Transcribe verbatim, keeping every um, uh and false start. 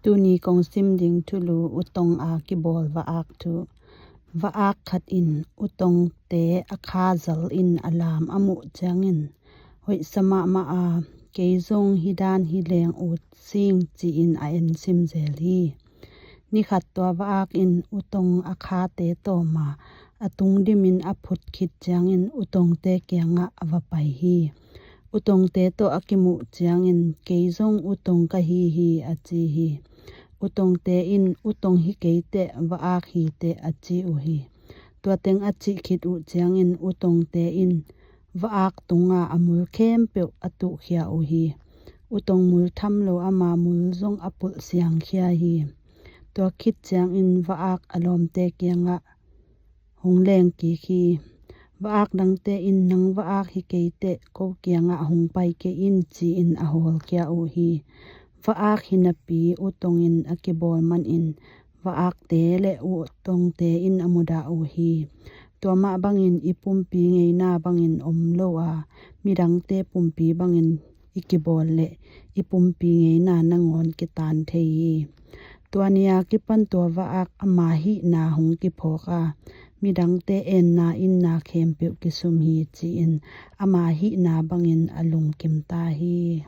Tuni kong sim ding thulu: Utong a kibawl va-ak thu. Va-ak khat in utongte a kha zal in a lam a muh ciangin, hoihsa mahmah a, kei zong hih dan hi leng ut sing, ci-in a ensim zel hi. Nikhat tua va-ak in utong a khate tawm a, a tungdimin a phut khit ciangin utongte kiangah a va pai hi. Utongte tawh a kimuh ciangin, kei zong utong ka hi hi, a ci hi. Utongte in utong hi kei teh, va-ak hi teh, a ci uh hi. Tua teng a cih khit uh ciangin utongte in va-ak tunga a mul khempeuh a tuhkhia uh hi. Utong mul tham lo ama mul zong a pulh siangkhia hi. Tua khit ciangin va-ak a lawmte kiangah hong leng kik hi. Va-ak dangte in, nang va-ak hi kei teh, ko kiangah hong pai kei in, ci-in a hawlkhia uh hi. Va-ak hi napi utong in a kibawl manin va-akte le utongte in a mudah uh hi. Tua mah bangin i pumpi ngeina bangin om lo a, midangte pumpi bangin i kibawl leh i pumpi ngeina nangawn kitan thei hi. Tua ni-a kipan tua va-ak ama hihna hong kiphawk a, midangte enna inna khempeuh kisum hi, ci-in ama hihna bangin a lungkim ta hi.